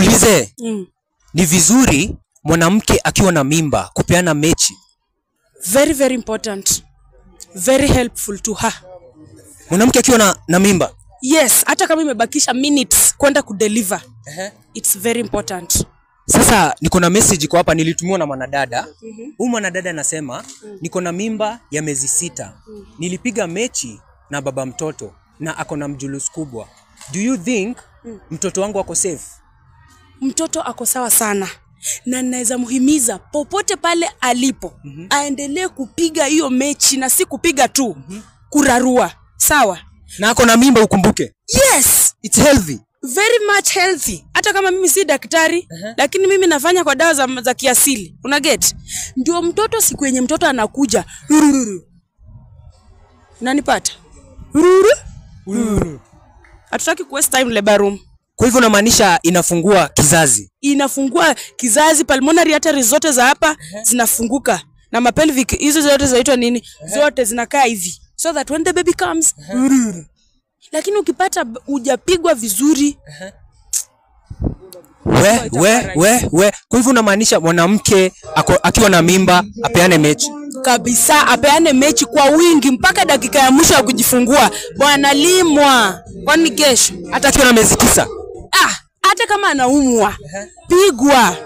Nikuulize, ni vizuri mwanamke akiwa na mimba kupeana mechi? Very very important. Very helpful to her. Mwanamke akiwa na mimba? Yes, hata kama imebakisha minutes kwenda kudeliver. It's very important. Sasa niko na message kwa hapa, nilitumiwa na mwanadada. Huyu mwanadada anasema niko na mimba ya miezi 6. Nilipiga mechi na baba mtoto na ako na mjulus kubwa. Do you think mtoto wangu ako safe? Mtoto ako sawa sana. Na naweza muhimiza popote pale alipo aendelee kupiga hiyo mechi, na si kupiga tu, kurarua. Sawa? Na ako na mimba, ukumbuke. Yes, it's healthy. Very much healthy. Hata kama mimi si daktari, lakini mimi nafanya kwa dawa za kiasili. Una get? Ndio mtoto siku yenye mtoto anakuja, rururu. Unanipata? Rururu. Rururu. Hatutaki ku waste time labor room. Kwa hivyo unamaanisha inafungua kizazi? Inafungua kizazi, pulmonary arteries zote za hapa zinafunguka. Na mapelvic hizo zote zinaitwa nini? Zote zinakaa hivi. So that when the baby comes, rururu. Lakini ukipata hujapigwa vizuri, We. Kwa hivyo unamaanisha mwanamke akiwa na mimba apeane mechi? Kabisa, apeane mechi kwa wingi mpaka dakika ya mwisho ya kujifungua. Bwana limwa. Kwani kesho hata akiwa na miezi 9? Hata kama anaumwa, pigwa.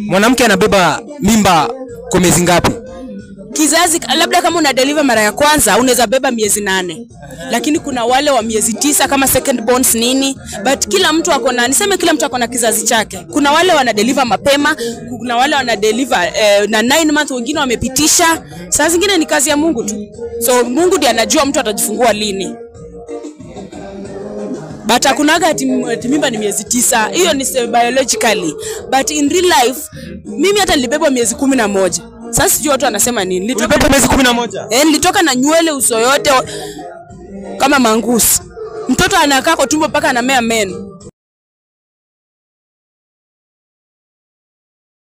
Mwanamke anabeba mimba kwa miezi ngapi? Kizazi, labda kama una deliver mara ya kwanza unaweza beba miezi 8. Lakini kuna wale wa miezi 9 kama second borns nini, but kila mtu ako na, niseme kila mtu ako na kizazi chake. Kuna wale wana deliver mapema, kuna wale wana deliver na 9 months, wengine wamepitisha. Saa zingine ni kazi ya Mungu tu. So Mungu ndiye anajua mtu atajifungua lini. But hakunaga ati mimba ni miezi 9. Hiyo ni biologically. But in real life mimi hata nilibebwa miezi 11. Sasa sijui watu wanasema nini. Nilitoka miezi 11. Nilitoka na nywele uso yote kama mangusi. Mtoto anakaa kwa tumbo mpaka anamea meno.